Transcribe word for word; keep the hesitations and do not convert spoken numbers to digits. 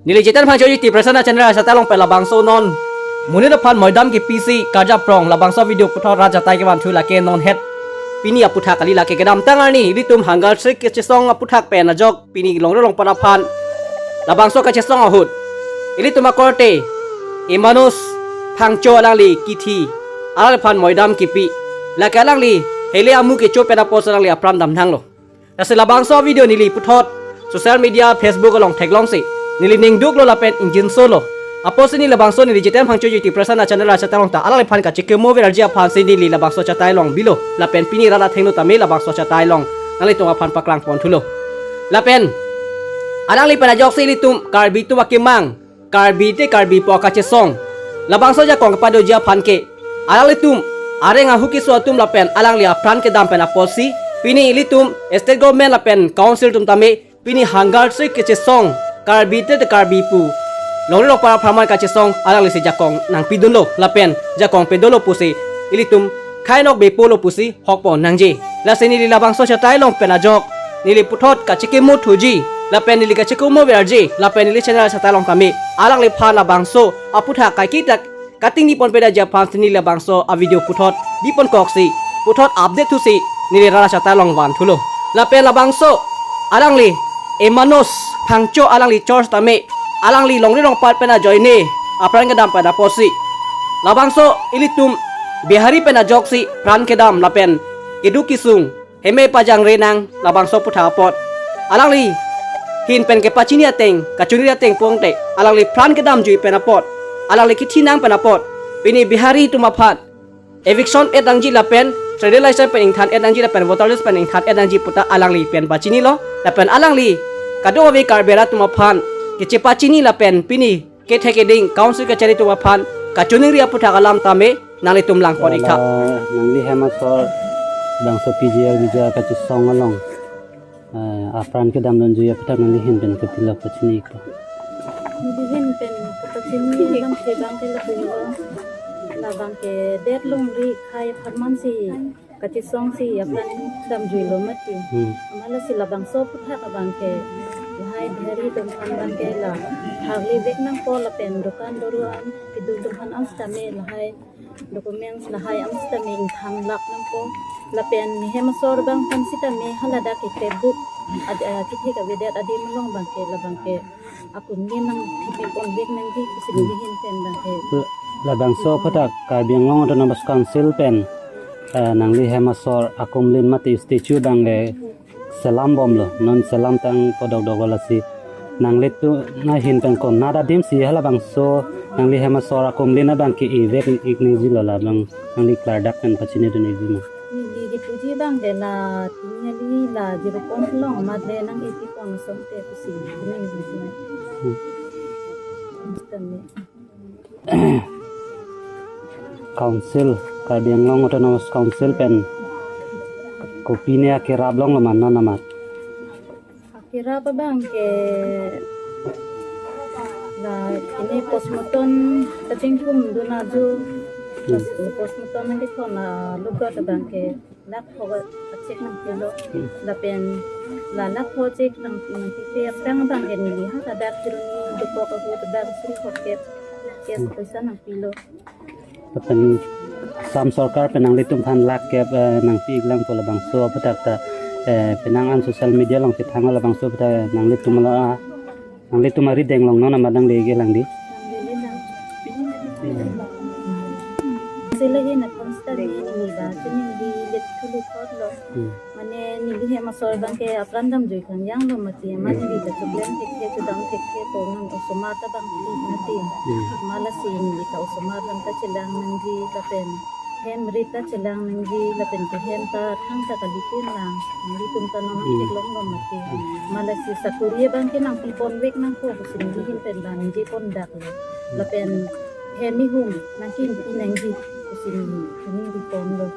Neli Jiten Phangcho Tiprasa channel achatai along pen labangso non monit aphan moidam kepisi karjap prong labangso video puthot rat achatai kevanthu lake non het pini aputhak kali, lake kedamtang arni ilitum hangar sik kachesong aputhak pen ajok pini longri longpat aphan labangso kachesong ahut ilitum akorte Emmanuel Phangcho alangli kithi, alangliphan moidam kipi, lake alangli hele amu kecho pen apotsi alangli apran damnanglo. Lasi labangso video neli puthot social media Facebook along theklongsi neli ningduklo lapen ingjinsolo. Apotsi neli labangso neli Jiten Phangcho Tiprasa channel achatai along ta alangliphan kachekimo verji aphansi neli labangso achatai along bilo lapen pini rat athengno tame labangso achatai along nanglitum aphan paklang ponthulo. Lapen alangli pen ajoksi ilitum Karbi atum akemang, Karbi te Karbi apo kachesong, labangso ajakong kepadoji aphan ke alanglitum areng ahu keso atum lapen alangli apran kedam pen apotsi pini ilitum state government lapen council atum tame pini hangar sik kachesong Karbi te Karbi pu longri longpat apharman kachesong alanglisi ajakong nangpidunlo lapen ajakong pedolo pusi ilitum khainok bepolo pusi hokpo nangji. Lasi neli labangso achatai along pen ajok neli puthot kachekimo thuji lapen neli kachekimo verji lapen neli channel achatai along tame alangliphan labangso aputhak kaiketa kating ni ponpedaji aphansi neli labangso avideo puthot di ponkoksi puthot update thusi neli rat achatai along vanthulo. Lapen labangso alangli Emmanuel Phangcho alangli church tame alangli longri longpat pen ajoine apran kedam pen apotsi labangso ilitum Bihari pen ajoksi pran kedam lapen keduk kesung heme pajangre nang labangso aputhak apot alangli ahin pen kepachini ateng kachoningri ateng pongte alangli pran kedam jui pen apot alangli kithi nang pen apot pini Bihari atum aphan eviction et nangji lapen trading license pen ingthan et nangji lapen voter list pen ingthan et nangji puta alangli pen pachinilo lapen alangli kadokave Karbi arat atum aphan kechepachini lapen pini kethe keding council kachari atum aphan kachoningri aputhak alam tame nanglitum langpon-iktha. Hala nangli hem asor bangso P G L visa kachesong along, eh, apran kedam dunji aputhak nangli ahin pen kopilo pachini-iklo? Neli ahin pen kapachini abang ke abang ke lapu-iklo. Labangke det longri khai apharmansi kachesongsi apran damjuilo mati. Hmm. Amat lasi labangso aputhak abangke lahai Bihari atum aphan abangke la harli vek nangpo lapen dukan doruan kedo atum aphan an sitame lahai documents lahai an sitame ingthan lak nangpo. Lapen ne hem asor abang aphan sitame haladak ke book ad-, ah, kethe kavedet adim along abangke labangke akun nge nangpipon vek nangji pusi neli ahin pen abangke. Labangso aputhak Karbi Anglong Autonomous Council pen, eh, nangli hem asor akumlin mate statue abangke selam bomlo, non selam tang podok doklo lasi nanglitum ahin pen konat adimsi halabangso nangli hem asor akumlin abangke ivek-ik nangjilo, labang nangli klardak pen pachinidun-ikji ma? Neli kepuji abangke la pini kali la jirupon along amat le nang-ipipon asonte pusi neli kepuji. Hmm. Instantly. Council, Karbi Anglong Autonomous Council pen kopine akerap longlo ma non amat? Akerap abangke la pini postmortem kachingthum dun ajo. Hmm. Postmortem nangkethon alogot abangke lakh pho kachek nangpilo. Hmm. Lapen la lakh pho chek nang, nangpipe aphrang abangke neli haladak jirun dokok ahut abang suri phokep cash, hmm, poisa nangpilo. Lapen Assam sorkar pen nanglitum aphan lakh kep, eh, nangpi-ik lang pu labangso aputhak ta, eh, penang an social media along kethang labangso aputhak nanglitum lo, ah, nanglitum arideng along non amat nanglelang dei? Nanglelang. Sila hi na constant ni ni ba, chini di let thulu thot lo. Hmm. Mane neli hem asor abangke apran damjui khangjang lo mati, mane, hmm, neli ta choklem thekthe chodam thekthe ko nang osomar ta abang ti mati. Hmm. Amat lasi neli ta osomar abang ta chelang nangji lapen hem rit ta chelang nangji lapen ke hem ta thang ta kalipin lang. Nelitum ta non, hmm, theklong lo mati. Hmm. Amat lasi sakori abangke nangpipon vek nangpo pusi neli ahin pen abang nangji pondaklo. Hmm. Lapen hem ihum nangkinpi nangji pusi neli ahin pen ponlo.